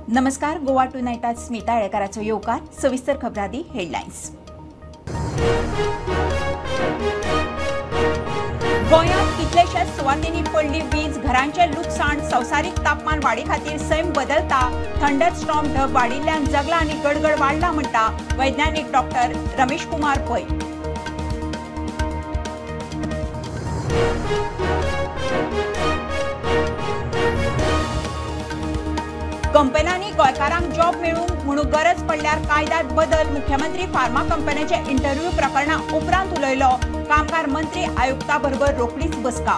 नमस्कार, गोवा टू नायटात स्मिता आळेकाराचो येवकार. सविस्तर खबरादी हेडलायन्स. गोंयांत कितलेशाच सुवातींनी पडली वीज, घरांचें लुकसाण. संवसारीक तापमान वाडी खातीर सैम बदलता. थंडरस्टॉर्म ढग वाडिल्ल्यान जगला आनी गडगड वाडला म्हणटा वैज्ञानीक डॉक्टर रमेश कुमार पै. कंपन्यांनी गोंयकारांक जॉब मेळूंक म्हणून गरज पडल्यार कायद्यांत बदल. मुख्यमंत्री फार्मा कंपन्यांचे इंटरव्यू प्रकरणा उपरांत उलयलो. कामगार मंत्री आयुक्ता बरोबर रोखडीच बसका.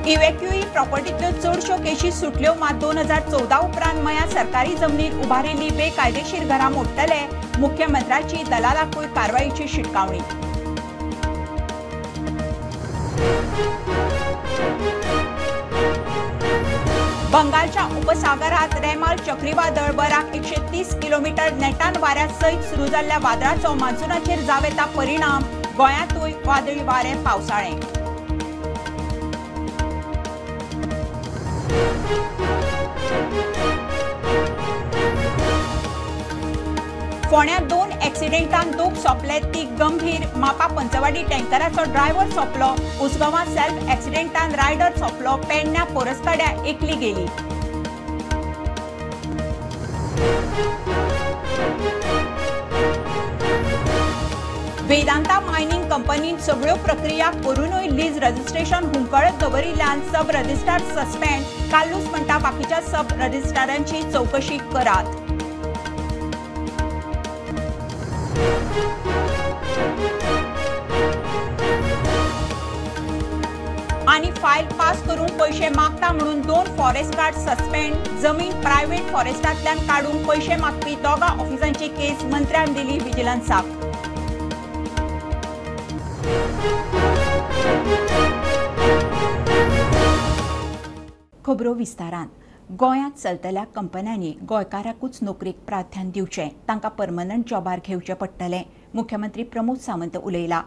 इव्हॅक्युई प्रॉपर्टीतल्यो चडश्यो केशी सुटल्यो, मात 2014 उपरांत मया सरकारी जमनीर उबारिल्ली बेकायदेशीर घरां मोडटले. मुख्यमंत्र्याची दलालाकूय कारवायेची शिटकावणी. बंगालच्या उपसागरात रेमाल चक्रीवादळ वराक 130 किलोमीटर नेटान वाऱ्या सयत सुरू जाल्ल्या वादळाचो मान्सूनाचेर जावं येता परिणाम. गोंयांतूय वादळी वारें, पावसाळें. फोंड्यां 2 एक्सिडेंटान दोग सोंपले, 3 गंभीर. मापा पंचवाडी टँकराचो ड्रायव्हर सोंपलो. उसगांवां सेल्फ एक्सिडेंटान रायडर सोंपलो. पेडण्या पोरस्कड्या एकली गेली. वेदांता मायनिंग कंपनीन सगळ्यो प्रक्रिया करूनय लीज रजिस्ट्रेशन हुमकळत दवरिल्ल्यान सब रजिस्ट्रार सस्पेंड. कार्लूस म्हणटा बाकीच्या सब रजिस्ट्रारांची चवकशी करात. आनी फायल पास करूंक पयशे मागता म्हणून 2 फॉरेस्ट गार्ड सस्पेंड. जमीन प्रायव्हेट फॉरेस्टांतल्यान काडूंक पयशे मागपी 2 ऑफिसांची केस मंत्र्यान दिली विजिलन्साक. खबरो विस्तारान. गोंयांत चलतल्या कंपन्यांनी गोंयकाराकूच नोकरेक प्राधान्य दिवचें, तांकां परमनंट जॉबार घेवचें पडटलें. मुख्यमंत्री प्रमोद सावंत उलयला.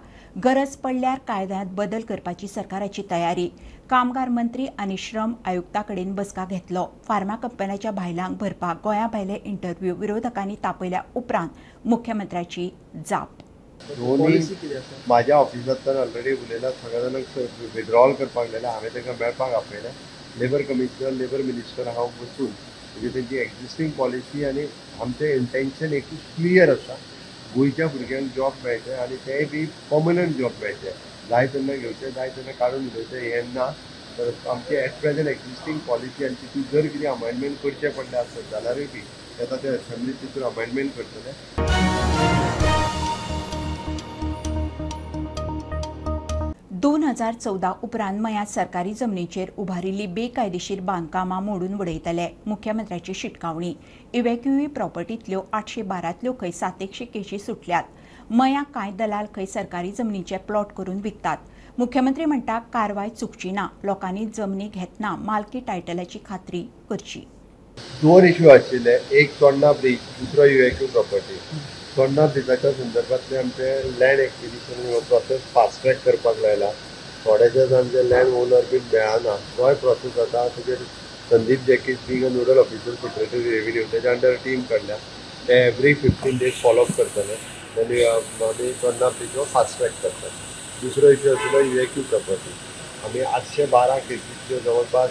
गरज पडल्यार कायद्यांत बदल करपाची सरकाराची तयारी. कामगार मंत्री आनी श्रम आयुक्ता कडेन बसका घेतलो. फार्मा कंपन्यांच्या बायलांक भरपाक गोंया भायले इंटरव्यू विरोधकांनी तापयल्या उपरांत मुख्यमंत्र्याची जाप. म्हाज्या ऑफिसांतल्यान ऑलरेडी उलयला, सगळ्या जाणांक विड्रॉल करपाक लायला. हांवें तांकां मेळपाक आपयलें. लेबर कमिशनर, लेबर मिनिस्टर हांव बसून म्हणजे तेंची एक्झिस्टींग पॉलिसी आनी आमचें इंटेन्शन एकूच क्लियर आसा, गोंयच्या भुरग्यांक जॉब मेळचें आनी तेंय बी पर्मनंट जॉब मेळचें. जाय तेन्ना घेवचें, जाय तेन्ना काडून उडोवचें हें ना. तर आमची एट प्रेझेंट एक्झिस्टींग पॉलिसी आनी तितून जर कितें अमेंडमेंट करचें पडलें आसत जाल्यारूय बी आतां ते असेंब्लीत तितून अमेंडमेंट करतले. दोन 2014 उपरांत मयांत सरकारी जमनीचेर उबारिल्ली बेकायदेशीर बांदकामां मोडून उडयतले. मुख्यमंत्र्याची शिटकावणी. इव्हॅक्युई प्रॉपर्टींतल्यो 812तल्यो खंय 700 केशी सुटल्यात. मयां कांय दलाल खंय सरकारी जमनीचे प्लॉट करून विकतात. मुख्यमंत्री म्हणटा कारवाय चुकची ना. लोकांनी जमनी घेतना मालकी टायटलाची खात्री करची. 2 इश्यू आशिल्ले, एक चोडणा ब्रीज, दुसरो इव्हॅक्यू प्रॉपर्टी. चोडणा ब्रिजाच्या संदर्भातले आमचे लँड एक्विजिशन हो प्रोसेस फास्ट ट्रॅक करपाक लायला. थोडेशे जाण जे लँड ओनर बीन मेळना तोय प्रोसेस जाता. तेजेर Sandeep Jackies being a nodal officer secretary revenue तेच्या अंडर टीम काडल्या. ते एवरी 15 डेज फॉलोअप करतले आनी आमी चोडणा ब्रीज हो फास्ट ट्रॅक करतात. दुसरो इश्यू आशिल्लो इव्हॅक्यू प्रॉपर्टी. आमी 812 केसीच्यो जवळपास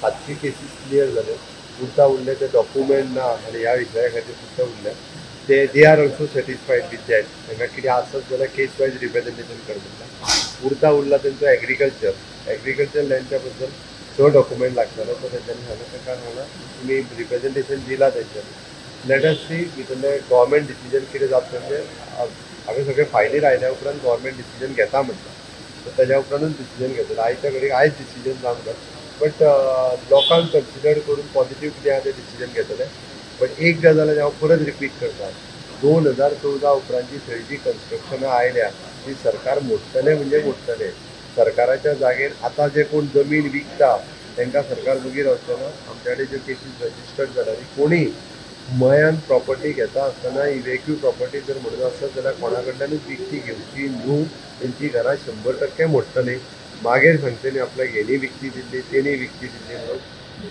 700 केसीस क्लियर जाले. उरता उरले ते डॉक्युमेंट ना आनी ह्या विशया खातीर सुद्दां उरले. ते they are also satisfied with that. तांकां कितें आसत जाल्यार केस वायज रिप्रेझेंटेशन कर म्हणटा. उरता उरला तेंचो एग्रीकल्चर, एग्रीकल्चर लँडच्या बद्दल 6 डॉक्युमेंट लागताले. तो तेंच्यांनी सांगलें, तांकां सांगलां तुमी रिप्रेझेंटेशन दिलां तेंच्यांनी. Let us सी भितरलें गव्हर्मेंट डिसिजन कितें जातलें. म्हणजे हांवें सगळे फायलीर आयल्या उपरांत गव्हर्मेंट डिसिजन घेता म्हटलां, सो तेज्या उपरांतूच डिसिजन घेतलें. आयच्या घडयेक आयज डिसिजन जावंक जाय, बट लोकांक कन्सिडर करून पॉझिटीव कितें आहा तें डिसिजन घेतलें. बट एक गजाल हांव परत रिपीट करता, 2014 उपरांतची थंय जी कन्स्ट्रक्शनां आयल्या ती सरकार मोडटलें म्हणजे मोडटलें. सरकाराच्या जागेर आतां जे कोण जमीन विकता तांकां सरकार मागीर वचचें ना. आमच्या कडेन ज्यो केसीस रजिस्टर्ड जाल्या ती कोणीय मयान प्रॉपर्टी घेता आसतना इव्हॅक्यू प्रॉपर्टी जर म्हणून आसत जाल्यार कोणा कडल्यानूच विकती घेवची न्हू. तेंची घरां 100% मोडटली. मागीर सांगतली आपल्याक हेणी विकती दिल्ली तेणी विकती दिल्ली म्हणून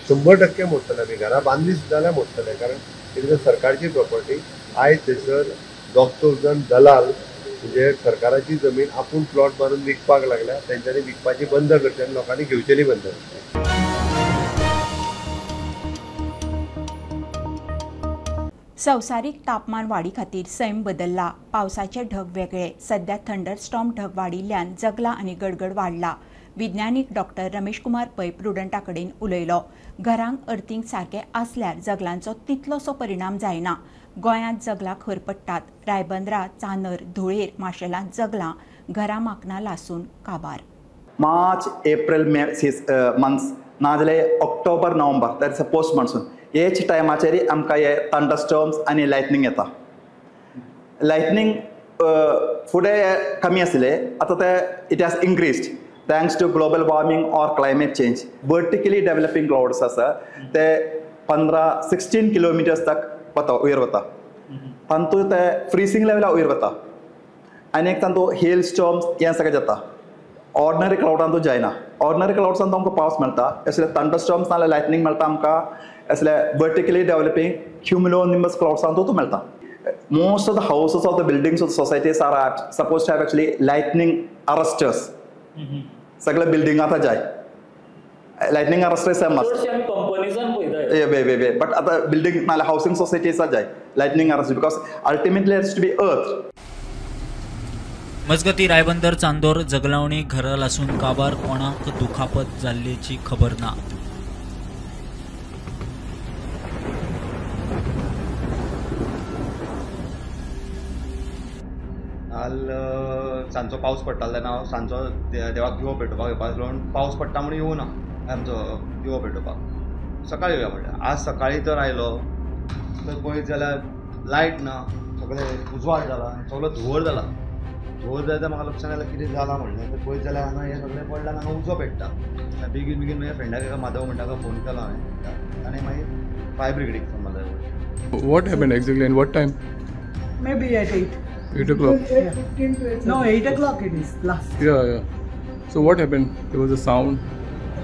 100% मोडटले. आमी घरां बांदली सुद्दां जाल्यार मोडटले, कारण it is सरकारची प्रॉपर्टी. आयज थंयसर दोग जाण दलाल म्हणजे सरकाराची जमीन आपूण प्लॉट बांदून विकपाक लागल्या, तेंच्यांनी विकपाची बंद करची आनी लोकांनी घेवचेली बंद करची. संवसारीक तापमान वाडी खातीर सैम बदल्ला. पावसाचे ढग वेगळे. सध्या थंडरस्टॉर्म ढग वाडिल्ल्यान जगला आनी गडगड वाडला. विज्ञानीक डॉक्टर रमेश कुमार पै प्रुडंटा कडेन उलयलो. घरांक अर्थिंग सारकें आसल्यार जगलांचो तितलोसो परिणाम जायना. गोंयांत जगलां खर पडटात. रायबंदरा, चांदर, धुळेर, माशेलांत जगलां घरां माकनां लासून काबार. मार्च, एप्रिल, मे मंथ्स नाजाल्यार October, November, that is a post monsoon. हेच टायमाचेर आमकां हे थंडरस्टॉर्म्स आनी लायटनींग येता. लायटनींग फुडें कमी आसले, आतां ते it has increased thanks to global warming or climate change. Vertically developing clouds आसा ते 15-16 किलोमिटर्स तक वता, वयर वता. तातूंत ते फ्रिजींग लेवला वयर वता आनी एक तातूंत हेल स्टॉर्म्स हें सगळें जाता. ऑर्डिनरी क्लावडान तो जायना. ऑर्डिनरी क्लावड्सान आमकां पावस मेळटा, असले थंडरस्टॉर्म्स नाल्यार लायटनींग मेळटा आमकां. असले वर्टिकली डेव्हलपींग क्युमुलोनिम्बस क्लावड्सान तो मेळटा. Most of the houses of the buildings of the societies are suppose to have actually lightning arresters. सगळे बिल्डिंग आतां जाय लायटनींग अरेस्टर्स मस्ट. बट आतां बिल्डिंग नाल्यार हावसिंग सोसायटीज जाय lightning arrester, because ultimately it's to be earth. मजगती रायबंदर, चांदोर जगलावणी घरां लासून काबार, कोणाक दुखापत जाल्ल्याची खबर ना. काल सांजचो पावस पडटालो तेन्ना हांव सांजचो देवाक दिवो पेटोवपाक येवपाक आसलो, पूण पावस पडटा म्हणून येवना आमचो दिवो पेटोवपाक. सकाळी येवया म्हणल्यार आज सकाळी तर आयलो तर पळयत जाल्यार लायट ना, सगळें उजवाड जाला, सगळो धुंवर जाला. धुंवर जाल्यार म्हाका लक्षांत आयलें कितें जालां म्हणलें. तर पळयत जाल्यार हांगा हें सगळें पडलां, हांगा उजो पेट्टा. बेगीन बेगीन म्हज्या फ्रेंडाक एका माधव म्हणटा ताका फोन केलो हांवें, ताणें मागीर फायर ब्रिगेडीक फोन मारलो. What happened exactly and what time? Maybe at 8. 8 o'clock? 8:15 to 8. No, 8 o'clock it is last. Yeah, yeah. So what happened? There was a sound.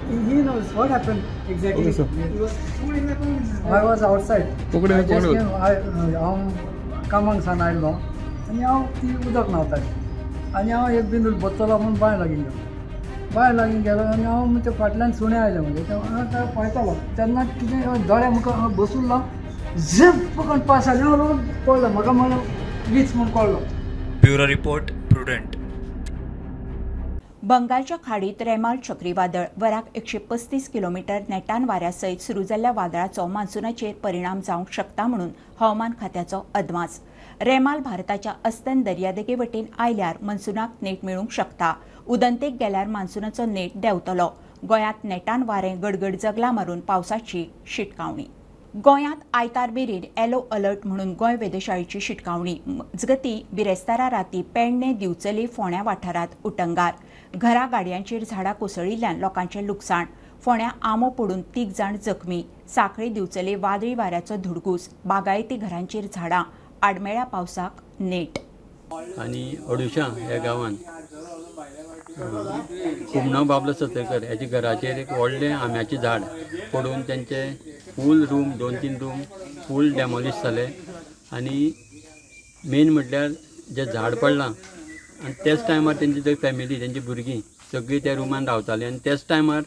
He knows what happened exactly. Okay, sir. I was outside. I just came. हांव कामाक सान आयलो आनी हांव ती उदक न्हांवताली आनी हांव एक बिंदूल बसतलो म्हूण बांय लागीं गेलो. बांय लागीं गेलो आनी हांव म्हणजे फाटल्यान सुणें आयलें, म्हणजे हांव पळयतालो तेन्ना कितें दोळ्या मुखार बसुल्लो, झप करून पास जालें, हांव पळयलो, म्हाका म्हणून वीज म्हूण कळ्ळो. Bureau report, Prudent. बंगालच्या खाडीत रेमाल चक्रीवादळ वराक 135 किलोमीटर नेटान वाऱ्या सयत सुरू जाल्ल्या वादळाचो मान्सूनाचेर परिणाम जावंक शकता म्हणून हवामान खात्याचो अदमास. रेमाल भारताच्या अस्तंत दर्यादेगे वटेन आयल्यार मान्सूनाक नेट मेळूंक शकता. उदंतेक गेल्यार मान्सूनाचो नेट देंवतलो. गोंयांत नेटान वारें, गडगड जगलां मारून पावसाची शिटकावणी. गोंयांत आयतार मेरेन येलो अलर्ट म्हणून गोंय वेधशाळेची शिटकावणी. मजगती बिरेस्तारा राती पेडणे, दिवचले, फोंड्या वाठारांत उटंगार. घरा गाडयांचेर झाडां कोसळिल्ल्यान लोकांचें लुकसाण. फोंड्या आंबो पडून 3 जाण जखमी. सांखळी, दिवचले वादळी वाऱ्याचो धुडगूस. बागायती घरांचेर झाडां. आडमेळ्या पावसाक नेट. आनी अडुशा ह्या गांवांत कुमणो बाबलो सतरकर ह्याच्या घराचेर एक व्हडलें आंब्याचें झाड पडून तेंचे फूल रूम, 2-3 रूम फूल डेमोलिश जाले. आनी मेन म्हटल्यार जें झाड पडलां आनी त्याच टायमार तेंची जी फॅमिली, तेंची भुरगीं सगळीं त्या रुमान रावतालीं आनी त्याच टायमार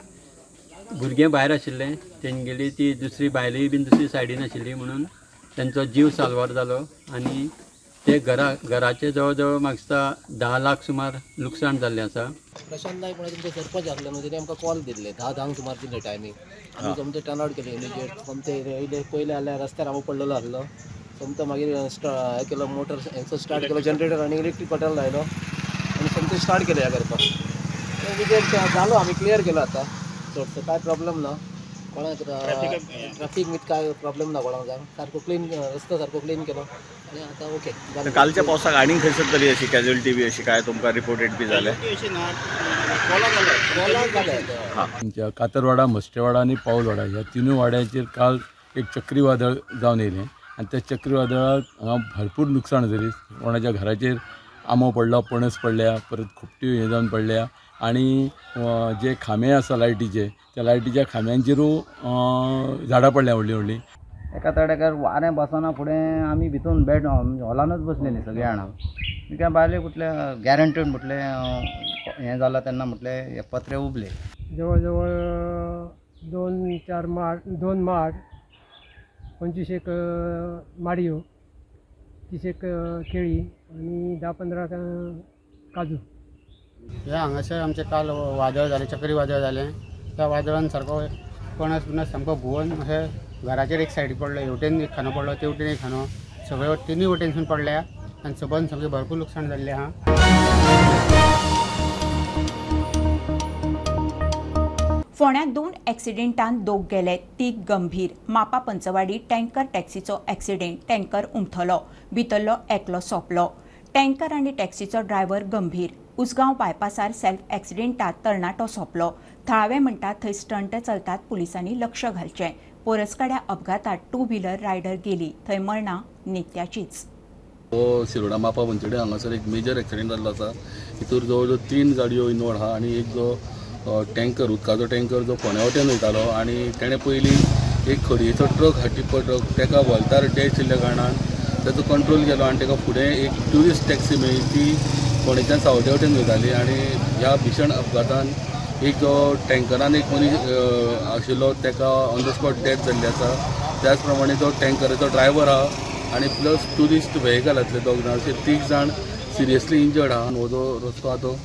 भुरगें भायर आशिल्लें, तेंगेली ती दुसरी बायलूय बीन दुसरी सायडीन आशिल्ली म्हणून तेंचो जीव साल्वार जालो. आनी ते घराचे जवळ जवळ म्हाका दिसता 10 लाख सुमार लुकसाण जाल्लें आसा. प्रशांत नायक म्हणून तुमचे सरपंच आसले न्हू, तेणी आमकां कॉल दिल्ले 10-10 सुमार दिल्ले टायमींग. आमी सोमते टर्न आवट केले इमिजिएट. सोमते येयले, पयले जाल्यार रस्त्यार हांव पडलेलो आसलो. सोमतो मागीर हें केलो, मोटर स्टार्ट केलो, जनरेटर आनी इलेक्ट्रीक बटन लायलो आनी सोमते स्टार्ट केलें हें करपाक. इमिजिएट जालो, आमी क्लियर केलो. आतां चडसो कांय प्रॉब्लम ना कोणाक, ट्राफीक बीन कांय प्रॉब्लम ना कोणाक, सारको क्लीन रस्तो सारको क्लीन केलो आनी आतां ओके. कालच्या पावसाक आनी खंयसर तरी अशी कॅज्युअलिटी बी अशी काय तुमकां रिपोर्टेड बी जाले? तुमच्या कातरवाडा, मस्टेवाडा आनी पावलवाडा ह्या तिनूय वाड्यांचेर काल एक चक्रीवादळ जावन येयलें आनी त्या चक्रीवादळाक हांगा भरपूर नुकसाण जाली. कोणाच्या घराचेर आंबो पडलो, पणस पडल्या, परत खोपट्यो हें जावन पडल्या आनी जे खांबे आसा लायटीचे त्या लायटीच्या खांब्यांचेरूय झाडां पडल्या व्हडलीं व्हडलीं. एका तडेकार वारें बसना फुडें आमी भितून बेड हॉलानूच बसलेलीं सगळीं जाणां. कित्याक भायले कुठले गॅरंटीड म्हटलें हें जालां तेन्ना म्हटलें हे पत्रे उबले. जवळ जवळ 2-4 माड, 2 माड, 25 माडयो, 30 केळी आनी 10-15 काजू. हे हांगासर आमचें काल वादळ जालें, चक्री वादळ जालें. त्या वादळान सारको पणस बिणस सामको घुंवन अशें घराचेर एक सायडी पडलो, हेवटेन एक खांदो पडलो, तेवटेन एक खांदो, सगळे तिनूय वटेनसून पडल्या आनी सबंद सामकें भरपूर लुकसाण जाल्लें आहा. फोंड्यां 2 एक्सिडेंटान 2 गेले, 3 गंभीर. मापा पंचवाडी टँकर टॅक्सीचो एक्सिडेंट, टँकर उमथलो, भितरलो एकलो सोंपलो. टँकर आनी टॅक्सीचो ड्रायव्हर गंभीर. उसगांव बायपासार सेल्फ एक्सिडेंटात तरणाटो सोंपलो. थळावे म्हणटात थंय स्टंट चलतात, पुलिसांनी लक्ष घालचें. पोरसकड्या अपघातात 2 व्हीलर रायडर गेली, थंय मरणां नित्याचीच. हो शिरोडा मापा पंचवाडी हांगासर एक मेजर एक्सिडेंट जाल्लो आसा. हितूर जवळ जवळ 3 गाडयो इन्वॉल्व आहा आनी एक जो टँकर, उदकाचो टँकर जो फोंड्या वटेन वयतालो आनी तेणें पयलीं एक खडयेचो ट्रक हा, टिप्पर ट्रक, ताका व्हलतार डॅश दिल्ल्या कारणान ताचो कंट्रोल गेलो आनी ताका फुडें एक ट्युरिस्ट टॅक्सी मेळ्ळी, ती फोंडेच्यान सावड्या वटेन वयताली आनी ह्या भिशण अपघातान एक जो टँकरान एक मनीस आशिल्लो ताका ऑन the spot death जाल्ली आसा. त्याच प्रमाणे जो टँकराचो ड्रायव्हर आहा आनी प्लस ट्युरिस्ट व्हेकलांतले 2 जाण अशे 3 जाण सिरियसली इंजर्ड आहा. हो जो रस्तो आहा तो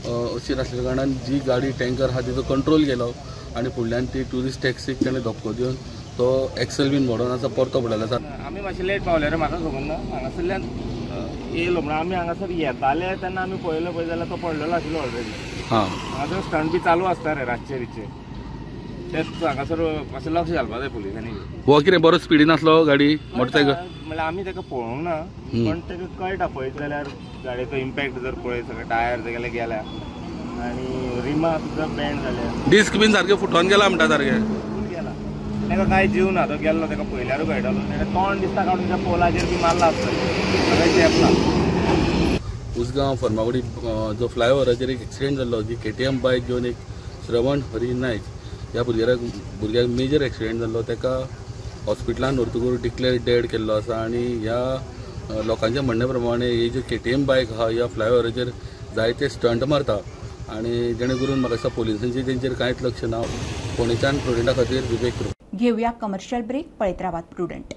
अशीर आसल्या कारणान जी गाडी टँकर आहा तिचो कंट्रोल गेलो आनी फुडल्यान ती ट्युरिस्ट टॅक्सीक ताणें धपको दिवन तो एक्सेल बीन मोडून आसा परतो पडलेलो आसा. आमी मातशे लेट पावले रे, म्हाका खबर ना. हांगासरल्यान येयलो म्हणून आमी हांगासर येताले तेन्ना आमी पळयलो, पळय जाल्यार तो पडलेलो आशिल्लो ऑलरेडी. हांगासर स्टंट बी चालू आसता रे रातचे रिचे, तेच हांगासर मातशें लक्ष घालपा जाय पुलिसांनी. हो कितें बरो स्पिडीन आसलो गाडी मोटरसायकल, म्हणल्यार आमी ताका पळोवंक ना, पण ताका कळटा पळयत जाल्यार गाडयेचो इम्पॅक्ट जर पळयत सगळे टायर तेगेले गेल्या आनी रिमा सुद्दां बँड जाल्या, डिस्क बीन सारकें फुटोन गेला म्हणटा, सारकें गेला. ताका कांय जीव ना, तो गेल्लो ताका पळयल्यारूय कळटालो. ताणें तोंड दिसता काडून त्या पोलाचेर बी मारला आसतलें, सगळें चेपला. उसगांव फर्मागुडी जो फ्लायओवराचेर एक एक्सिडेंट जाल्लो, जी KTM बायक घेवन एक श्रवण हरी नायक ह्या भुरग्याक मेजर एक्सिडेंट जाल्लो. ताका हॉस्पिटलान व्हरतकूच डिक्लेअर डेड केल्लो आसा आनी ह्या लोकांच्या म्हणण्या प्रमाणे ही जी KTM बायक आहा ह्या फ्लायओवराचेर जायते स्टंट मारता आनी जेणे करून म्हाका दिसता पोलिसांचें तेंचेर कांयच लक्ष ना. फोंडेच्यान प्रुडंटा खातीर विवेक. घेवया कमर्शियल ब्रेक, पळयत रावात प्रुडंट.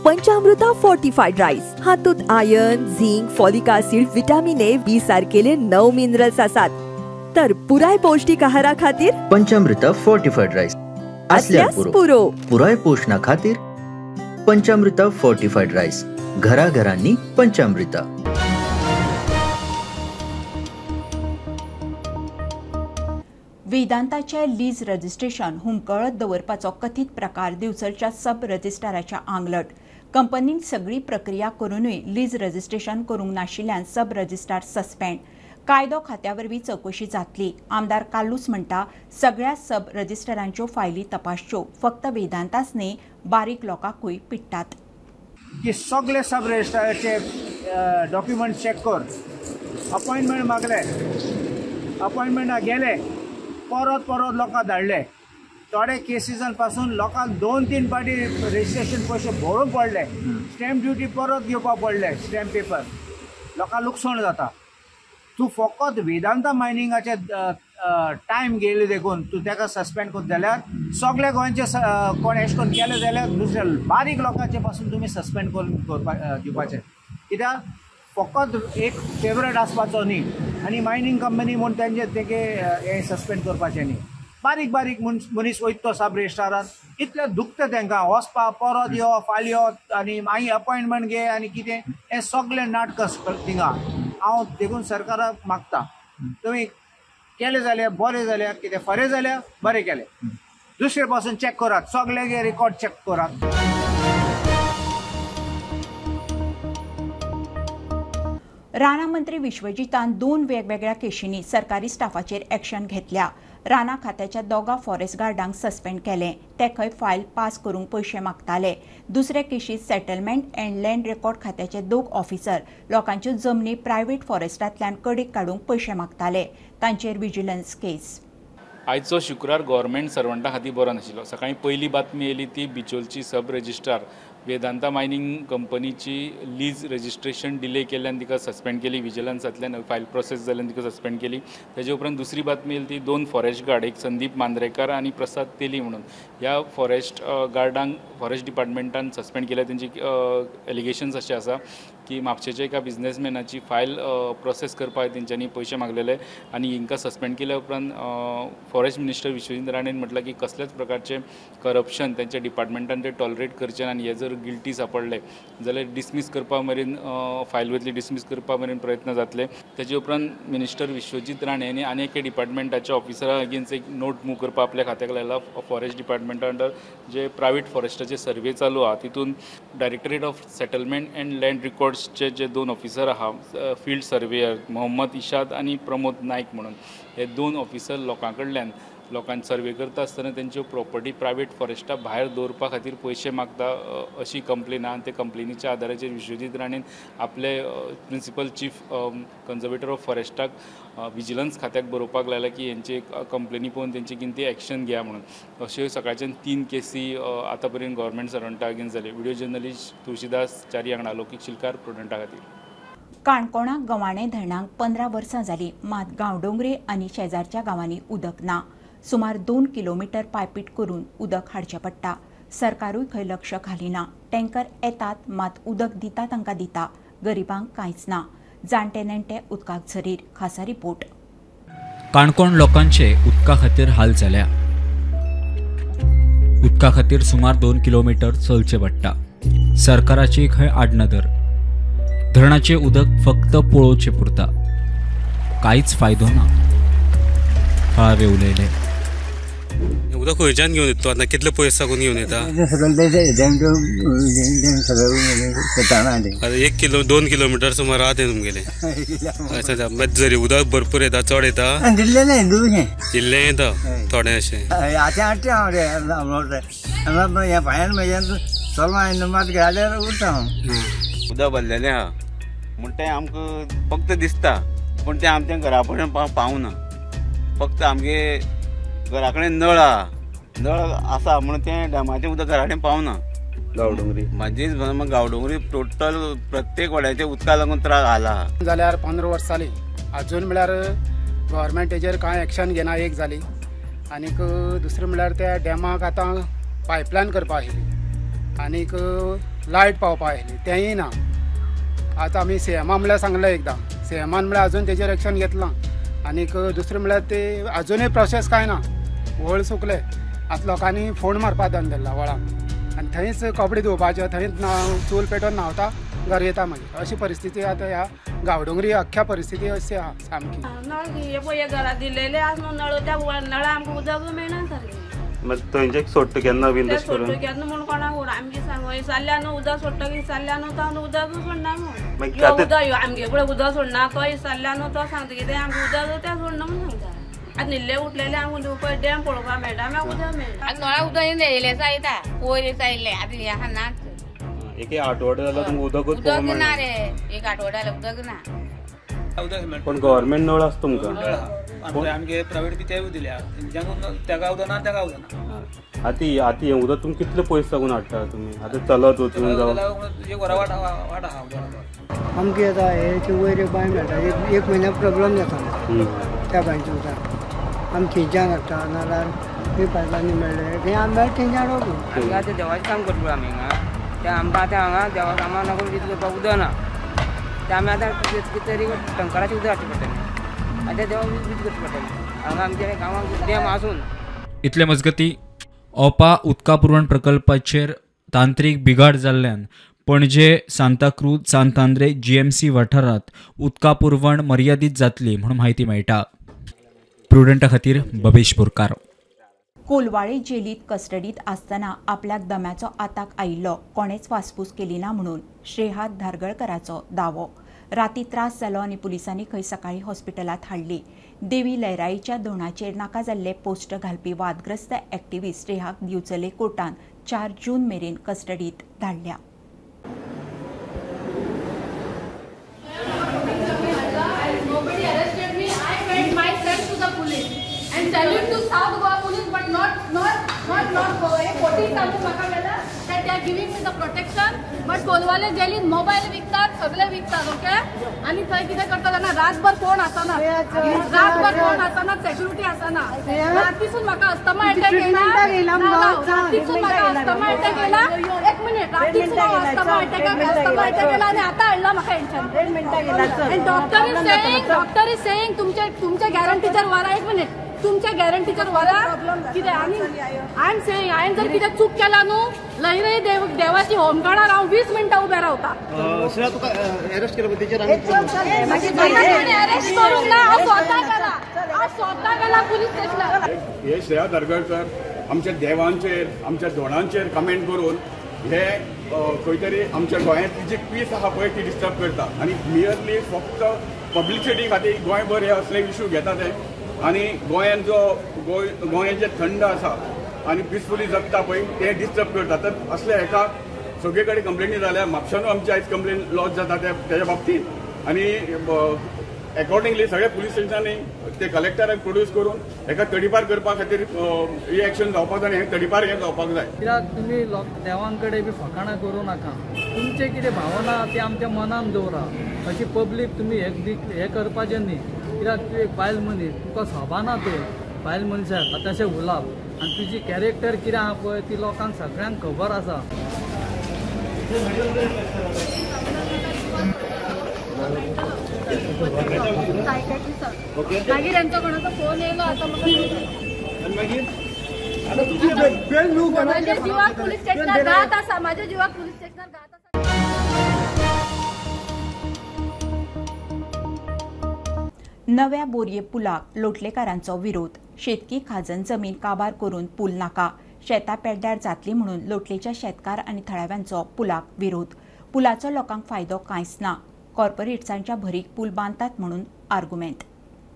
पंचामृता फोर्टिफाईड राईस हातूंत iron, zinc, folic acid, vitamin A, B सारकेले 9 minerals आसात. तर पुराय पौष्टिक आहारा खातीर पंचामृता फोर्टिफाईड राईस असल्यास पुरो. पुराय पोषणा खातीर पंचामृता फोर्टिफाईड राईस, घराघरांनी पंचामृता. वेदांताचे लीज रजिस्ट्रेशन हुमकळत दवरपाचो कथीत प्रकार दिवचलच्या सब रजिस्ट्राराच्या आंगलट. कंपनीन सगळी प्रक्रिया करूनय लीज रजिस्ट्रेशन करूंक नाशिल्ल्यान सब रजिस्ट्रार सस्पेंड. कायदो खात्या वरवीं चवकशी जातली. आमदार कार्लूस म्हणटा सगळ्या सब रजिस्ट्रारांच्यो फायली तपासच्यो, फक्त वेदांताच न्ही बारीक लोकांकूय पिडटात. की सगळे सब रजिस्ट्राराचे डॉक्युमेंट चॅक कर, अपॉयंटमेंट मागले, अपॉयंटमेंटाक गेले, परत परत लोकांक धाडले. थोडे केसीसान पासून लोकांक 2-3 पाटी रजिस्ट्रेशन पयशे भरूंक पडले, स्टॅम्प ड्युटी परत घेवपाक पडले, स्टॅम्प पेपर, लोकांक लुकसाण जाता. तूं फकत वेदांता मायनिंगाचे टायम गेले देखून तूं ताका सस्पेंड करता जाल्यार सगल्या गोंयचे कोण एशें करून केलें जाल्यार दुसऱ्या बारीक लोकांचे पासून तुमी सस्पेंड करून करपा दिवपाचें. कित्याक फकत एक फेवरेट आसपाचो न्ही आनी मायनींग कंपनी म्हूण तेंचे तेगे हें सस्पेंड करपाचें न्ही. बारीक बारीक मनीस वयता तो सब रजिस्ट्रारान, इतलें दुखता तांकां वचपा, परत यो, फाल्यां यो आनी मागीर अपॉयंटमेंट घे आनी कितें, हें सगळें नाटक थिंगा. हांव देखून सरकाराक मागता तुमी केलें जाल्यार बरें जाल्यार, कितें फरें जाल्यार बरें केलें, दुसरे पासून चॅक करात, सगळे रिकॉर्ड चॅक करात. रानां मंत्री विश्वजीतान 2 वेगवेगळ्या केशींनी सरकारी स्टाफाचेर एक्शन घेतल्या. रानां खात्याच्या 2 फॉरेस्ट गार्डांक सस्पेंड केले. ते खंय फायल पास करूंक पयशे मागताले. दुसरे केशींत सेटलमेंट अँड लँड रेकॉर्ड खात्याचे 2 ऑफिसर लोकांच्यो जमनी प्रायव्हेट फॉरेस्टांतल्यान कडेक काडूंक पयशे मागताले. तांचेर विजिलन्स केस. आयचो शुक्रार गव्हर्मेंट सर्वंटा खातीर बरो नाशिल्लो. सकाळीं पयली बातमी येयली ती बिचोलची सब रजिस्ट्रार वेदांता मायनींग कंपनीची लीज रजिस्ट्रेशन डिले केल्ल्यान तिका सस्पेंड केली. विजिलन्सांतल्यान फायल प्रोसेस जाल्ल्यान तिका सस्पेंड केली. तेजे उपरांत दुसरी बातमी येयली ती 2 फॉरेस्ट गार्ड, एक संदीप मांद्रेकार आनी प्रसाद तेली म्हणून ह्या फॉरेस्ट गार्डांक फॉरेस्ट डिपार्टमेंटान सस्पेंड केल्या. तेंची एलिगेशन्स अशें आसा की म्हापशेच्या एका बिजनेसमॅनाची फायल प्रोसेस करपाक तेंच्यांनी पयशे मागलेले आनी हिंकां सस्पेंड केल्या उपरांत फॉरेस्ट मिनिस्टर विश्वजीत राणेन म्हटलां की कसल्याच प्रकारचें करप्शन तेंच्या डिपार्टमेंटान ते टॉलरेट करचे ना आनी हे जर गिल्टी सापडले जाल्यार डिसमीस करपा मेरेन फायल वयतली, डिसमीस करपा मेरेन प्रयत्न जातले. तेजे उपरांत मिनिस्टर विश्वजीत राणे हांणी आनी एके डिपार्टमेंटाच्या ऑफिसरा अगेन्स्ट एक नोट मूव करपाक आपल्या खात्याक लायला. फॉरेस्ट डिपार्टमेंटा अंडर जे प्रायवेट फॉरेस्टाचे सर्वे चालू आहा तितून directorate of settlement and land रिकॉर्ड्सचे जे 2 ऑफिसर आहा, फील्ड सर्वेयर मोहम्मद इशाद आनी प्रमोद नायक म्हणून, हे 2 ऑफिसर लोकां कडल्यान लोकांक सर्वे करता आसतना तेंच्यो प्रॉपर्टी प्रायवेट फॉरेस्टा भायर दवरपा खातीर पयशे मागता अशी कंप्लेन आहा. आनी ते कंप्लेनीच्या आदाराचेर विश्वजीत राणेन आपले प्रिंसिपल चीफ कन्जर्वेटर ऑफ फॉरेस्टाक विजिलन्स खात्याक बरोवपाक लायला की हेंचे कंप्लेनी पळोवन तेंची कितें ती एक्शन घेया म्हणून. अश्यो सकाळच्यान 3 केसी आतां पर्यंत गव्हर्मेंट सर्वंटा अगेन्स्ट जाले. व्हिडिओ जर्नलिस्ट तुळशीदास च्यारी हांगा लौकीक शिलकार, प्रुडंटा खातीर. काणकोणाक गवाणे धरणाक 15 वर्सां जालीं, मात गांवडोंगरे आनी शेजारच्या गांवांनी उदक ना. सुमार 2 किलोमीटर पायपीट करून उदक हाडचें पडटा. सरकारूय खंय लक्ष घालिना. टँकर येतात मात उदक दिता तांकां दिता, गरिबांक कांयच ना. जाणटे नेणटे उदकाक झरीर. खासा रिपोर्ट. काणकोण लोकांचे उदका खातीर हाल जाल्या. उदका खातीर सुमार 2 किलोमीटर चलचें पडटा. सरकाराची खंय आडनदर. धरणाचें उदक फक्त पळोवचें पुरता, कांयच फायदो ना. थळावे उलयले. उदक खंयच्यान घेवन येता? आतां कितले पयस साकून घेवन येता? 1 किलो 2 किलोमिटर सुमार आहा तें तुमगेलें. जरी उदक भरपूर येता, चड येता, इल्लें येता थोडें अशें. उदक भरलेलें आहा म्हूण तें आमकां फक्त दिसता, पूण तें आमच्या घरा पर्यंत पावना. फक्त आमगे घरा कडेन नळ आहा, नळ आसा म्हणून तें डॅमाचें उदक घरा कडेन पावना. गांवडोंगरी म्हाजीच गांवडोंगरी टोटल प्रत्येक वाड्याचे उदका लागून त्रास जाला. जाल्यार 15 वर्सां जालीं आजून म्हळ्यार गव्हर्मेंट तेजेर कांय एक्शन घेना. एक जाली आनीक दुसरें म्हळ्यार त्या डॅमाक आतां पायपलायन करपा आशिल्ली आनीक लायट पावपा आशिल्ली, तेंय ना. आतां आमी सीएमा म्हळ्यार सांगलें एकदां, सीएमान म्हळ्यार आजून तेजेर एक्शन घेतलां. आनीक दुसरें म्हळ्यार ते आजुनूय प्रोसेस कांय ना, व्हळ सुकले. आतां लोकांनी फोण मारपा धंदेला व्हळाक आनी थंयच कपडे धुवपाचे, थंयच चूल पेटोवन न्हांवता, घर येता मागीर. अशी परिस्थिती आतां ह्या गांवडोंगरी अख्ख्या परिस्थिती अशी आहा सामकी. नळ हे पळय घरा दिलेले आसा न्हू नळ, त्या नळा आमकां उदक मेळना सारकें. मागीर थंयचे सोडटा केन्ना बीन तशें करून सोडटा केन्ना म्हूण कोणाक खबर. आमगे सांग विचारल्या न्हू उदक सोडटा विचारल्या न्हू तो उदक सोडना म्हूण. यो उदक यो आमगे पळय उदक सोडना, तो विचारल्या न्हू तो सांगता कितें आमकां उदक तें सोडना म्हूण सांगता. आतां न्हिल्ले उठलेले आमकां पळय डॅम पळोवपाक मेळटा, मागीर उदक मेळटा. आतां नळा उदक येयलें येता, पयर येयलें आतां हें आहा नाच. एक आठवडो जालो तुमकां उदकूच उदक ना रे, एक आठवडो जालो उदक ना. पण गव्हर्मेंट नळ आसा तुमकां? आमगे प्रायवेट बी तेवूय दिल्या, तेका उदक ना, तेका उदक ना. आतां आतां हें उदक तुमी कितले पयस साकून हाडटा तुमी आतां चलत वचून जावं? एक वरां वाट वाट आहा उदक आमकां येता. हेचे वयर एक बांय मेळटा, एक म्हयन्या प्रॉब्लम जाता त्या बांयच्या उदकाक. आमी थंयच्यान हाडटा, नाल्यार खंय पायलांनी मेळ्ळें थंय आमी मेळटा थंयच्यान हाडप. आमी आतां देवाचें काम करता आमी हांगा, तें आमकां आतां हांगा देवा कामाक लागून कितें करपाक उदक ना, तें आमी आतां कितें तरी टंकराचें उदक हाडचें पडटलें आनी तें देवाक यूज करचें पडटलें. हांगा आमच्या गांवांत डॅम आसून. इतले मजगती ओपा उदका पुरवण प्रकल्पाचेर तांत्रीक बिघाड जाल्ल्यान पणजे, सांताक्रूज, सांतांद्रे, जीएमसी वाठारांत उदका पुरवण मर्यादीत जातली म्हूण म्हायती मेळटा. प्रुडंटा खातीर बबेश बोरकार. कोलवाळे जेलीत कस्टडीत आसतना आपल्याक दम्याचो आताक आयिल्लो, कोणेच वासपूस केली ना म्हणून श्रेहात धारगळकराचो दावो. राती त्रास जालो आनी पुलिसांनी खंय सकाळीं हॉस्पिटलांत हाडली. देवी लयराईच्या धोणाचेर नाका जाल्ले पोस्ट घालपी वादग्रस्त एक्टिविस्ट रेहाक दिवचले कोर्टान 4 जून मेरेन कस्टडीत धाडल्या. And salute to South Goa police, but not North Goa. 14 taluk म्हाका मेळ्ळा that they are giving me the protection. But Colvale जेलीन मोबायल विकतात, सगळे विकतात, ओके. आनी थंय कितें करता जाणा, रातभर कोण आसना, रातभर कोण आसना, सेक्युरिटी आसना. रातीसून म्हाका अस्थमा अटॅक येयला, रातीसून म्हाका अस्थमा अटॅक येयला. एक मिनिट, रातीसून अस्थमा अटॅक येयला आनी आतां हाडला म्हाका हेंच्यान. डॉक्टर is saying तुमच्या गॅरंटीचेर व्हरा. एक मिनिट, तुमच्या गॅरंटीचेर व्हरा कितें. आनी I am saying, हांवें जर कितें चूक केला न्हू, लयराई देवाची होमखणार हांव 20 मिनटां उबें रावता. अरेस्ट करूंक ना, हांव स्वता गेला, हांव स्वता गेला पुलीस स्टेशनार. हे श्रेया धारगळकर आमच्या देवांचेर, आमच्या धोणांचेर कमेंट करून हे खंय तरी आमच्या गोंयांतली जी पीस आहा पळय ती डिस्टर्ब करता आनी मियरली फक्त पब्लिसिटी खातीर गोंयभर हे असले इशू घेता ते. आनी गोंयान जो गोंय जे थंड आसा आनी पिसफुली जगता पळय ते डिस्टर्ब करता. तर असले हेका सगळे कडेन कंप्लेनी जाल्या. म्हापशानूय आमची आयज कंप्लेन लॉज जाता तेज्या बाबतींत आनी एकॉर्डिंगली सगळ्या पुलीस स्टेशनांनी ते कलेक्टराक प्रोड्यूस करून हेका तडीपार करपा खातीर ही एक्शन जावपाक जाय आनी हें तडीपार हें जावपाक जाय. कित्याक तुमी लोक देवां कडेन बी फकाणां करूं नाका. तुमचें कितें भावना ती आमच्या मनान दवरा. अशी पब्लीक तुमी हें करपाचें न्ही. कित्याक तूं एक बायल मनीस, तुका सोबाना तें बायल मनशाक तशें उलोवप आनी तुजी कॅरेक्टर कितें आहा पळय ती लोकांक सगळ्यांक खबर आसा. मागीर हेंचो कोणाचो फोन येयलो आतां म्हाका म्हाज्या जिवाक पुलीस स्टेशनार घात आसा, म्हाज्या जिवाक पुलीस स्टेशनार घात आसा. नव्या बोरये पुलाक लोटलेकारांचो विरोध. शेतकी खाजन जमीन काबार करून पूल नाका, शेतां पेड्ड्यार जातली म्हणून लोटलेच्या शेतकार आनी थळाव्यांचो पुलाक विरोध. पुलाचो लोकांक फायदो कांयच ना, कॉर्पोरेट्सांच्या भरीक पूल बांदतात म्हणून आर्गुमेंट.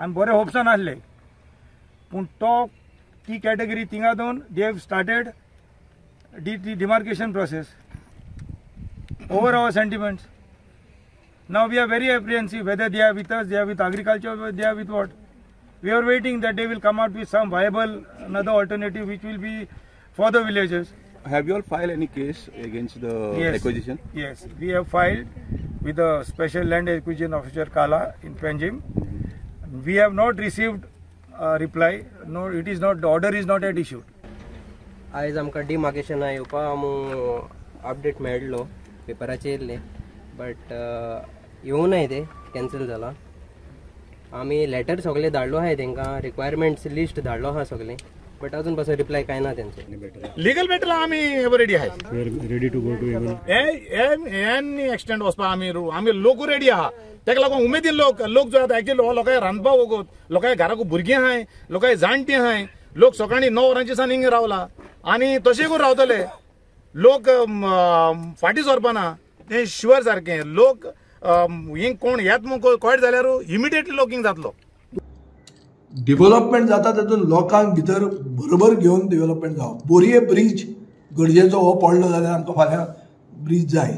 आमी बरे होप्सान आसले पूण तो ती कॅटेगरी थिंगा दोन they have started demarcation process over our sentiments. Now we are very apprehensive whether they are with us, they are with agriculture, they are with what. We are waiting that they will come out with some viable another alternative which will be for the villagers. Have you all filed any case against the acquisition? Yes, we have filed with the Special Land Acquisition Officer Kala in Panjim. We have not received a reply. No, it is not, the order is not yet issued. आयज आमकां डिमार्केशना येवपा आम update मेळ्ळो पेपराचेर येयल्ले, but येवनाय ते cancel जाला. आमी लेटर सगळे धाडलो आहाय तेंकां, रिक्वायरमेंट्स लिस्ट धाडलो आहा सगळें, बट अजून पासून रिप्लाय काय ना तेंचो. लिगल बॅटल आमी रेडी आहाय, ready to go to even any extent वचपाक आमी आमी लोक रेडी आहा. तेका लागून उमेदीन लोक लोक जो आतां एक्चुअली हो लोकांक रांदपा वगत, लोकांक घराक भुरगीं आहाय, लोकांक जाणटीं आहाय, लोक सकाळीं 9 वरांचे सान हिंगा रावला आनी तशें करून रावतले. लोक फाटीं सरपाना तें शुअर सारकें. लोक हिंग कोण येत म्हूण कळट जाल्यार इमिडिएटली लोक हिंग जातलो. डेव्हलपमेंट जाता तातूंत लोकांक भितर बरोबर घेवन डेव्हलपमेंट जावप. बोरये ब्रीज गरजेचो हो पडलो जाल्यार आमकां फाल्यां ब्रीज जाय,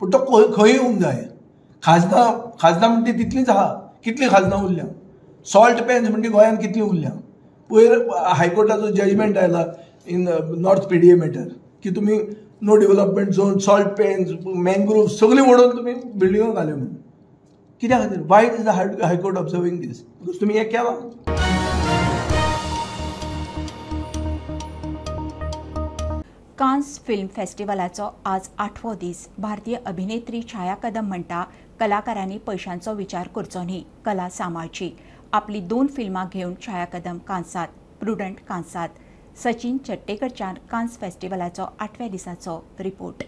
पूण तो खंय येवंक जाय. खाजनां खाजनां म्हणटी तितलीच आहा, कितलीं खाजनां उरल्या. सॉल्ट पॅन्स म्हणटी गोंयांत कितलीं उरल्या. पयर हायकोर्टाचो जजमेंट आयला in north PDA matter की तुमी no development zone, salt pans, mangrove सगळीं ओडून तुमी बिल्डिंगो घाल्यो म्हणून. कित्या खातीर? Why is the high court observing this? Because तुमी हें केलां. कान्स फिल्म फेस्टिवलाचो आज 8वो दीस. भारतीय अभिनेत्री छाया कदम म्हणटा, कलाकारांनी पयशांचो विचार करचो न्ही, कला सांबाळची. आपली 2 फिल्मां घेवन छाया कदम कांसात, प्रुडंट कांसात. सचिन चट्टेकरच्यान कान्स फेस्टिवलाचो 8व्या दिसाचो रिपोर्ट.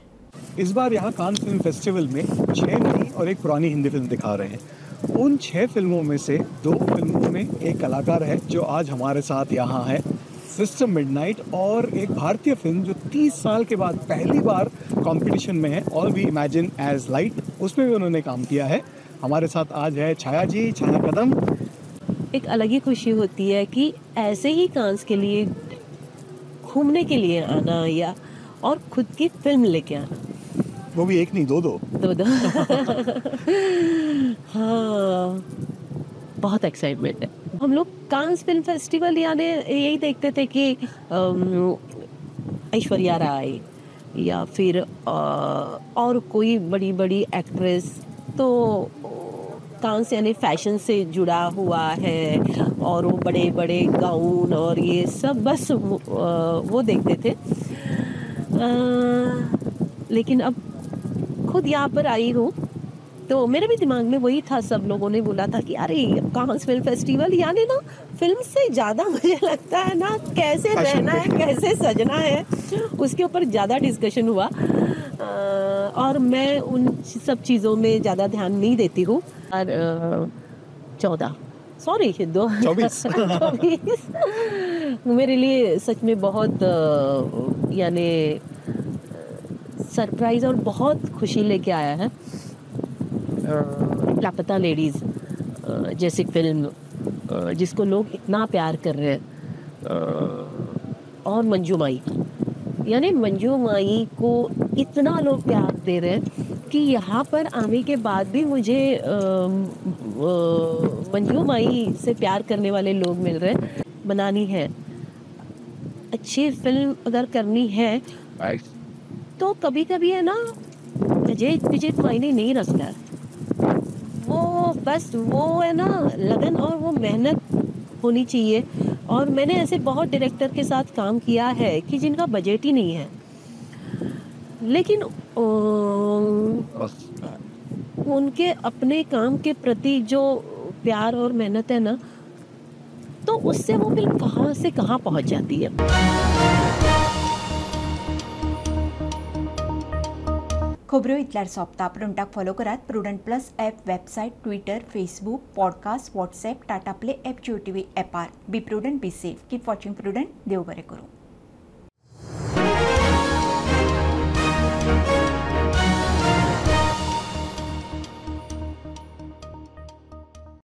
इस बार यहाँ कान्स फिल्म फेस्टिवल में 6 नई और एक पुरानी हिंदी फिल्म दिखा रहे हैं. उन 6 फिल्मों में से 2 फिल्मों में एक कलाकार है जो आज हमारे साथ यहाँ है, सिस्टम मिडनाइट, और एक भारतीय फिल्म जो 30 साल के बाद पहली बार कंपटीशन में है, all we imagine as light, उसमें भी उन्होंने काम किया है. हमारे साथ आज है छाया जी, छाया कदम। एक अलग ही खुशी होती है कि ऐसे ही कांस के लिए घूमने के लिए आना या और खुद की फिल्म लेके आना, वो भी एक नहीं दो दो दो दो। हाँ, बहुत एक्साइटमेंट है। हम लोग कांस फिल्म फेस्टिवल यानी यही देखते थे कि ऐश्वर्या राय या फिर और कोई बड़ी बड़ी एक्ट्रेस, तो कांस यानी फैशन से जुड़ा हुआ है और वो बड़े बड़े गाउन और ये सब, बस वो देखते थे। लेकिन अब खुद यहाँ पर आई हूँ तो मेरे भी दिमाग में वही था। सब लोगों ने बोला था कि अरे कांस फिल्म फेस्टिवल यानी ना फिल्म से ज़्यादा मुझे लगता है ना कैसे रहना है, कैसे सजना है, उसके ऊपर ज़्यादा डिस्कशन हुआ। और मैं उन सब चीज़ों में ज़्यादा ध्यान नहीं देती हूँ। और 24 मेरे लिए सच में बहुत यानी सरप्राइज़ और बहुत खुशी लेके आया है। लापता लेडीज़ जैसी फिल्म जिसको लोग इतना प्यार कर रहे हैं, और मंजू माई, यानी मंजू माई को इतना लोग प्यार दे रहे हैं कि यहाँ पर आने के बाद भी मुझे मंजू माई से प्यार करने वाले लोग मिल रहे हैं। बनानी है अच्छी फिल्म, अगर करनी है तो कभी कभी है ना बजट मायने नहीं रखता, वो बस वो है ना लगन और वो मेहनत होनी चाहिए। और मैंने ऐसे बहुत डायरेक्टर के साथ काम किया है कि जिनका बजट ही नहीं है, लेकिन उनके अपने काम के प्रति जो प्यार और मेहनत है ना, तो उससे वो फिल्म कहाँ से कहाँ पहुँच जाती है। खबरो इतल्यार सोंपता। प्रुडंटाक फॉलो करात Prudent plus app, website, Twitter, Facebook, podcast, WhatsApp, Tata Play app, Jio TV एपार। Be prudent, be safe, keep watching Prudent. देव बरें करूं।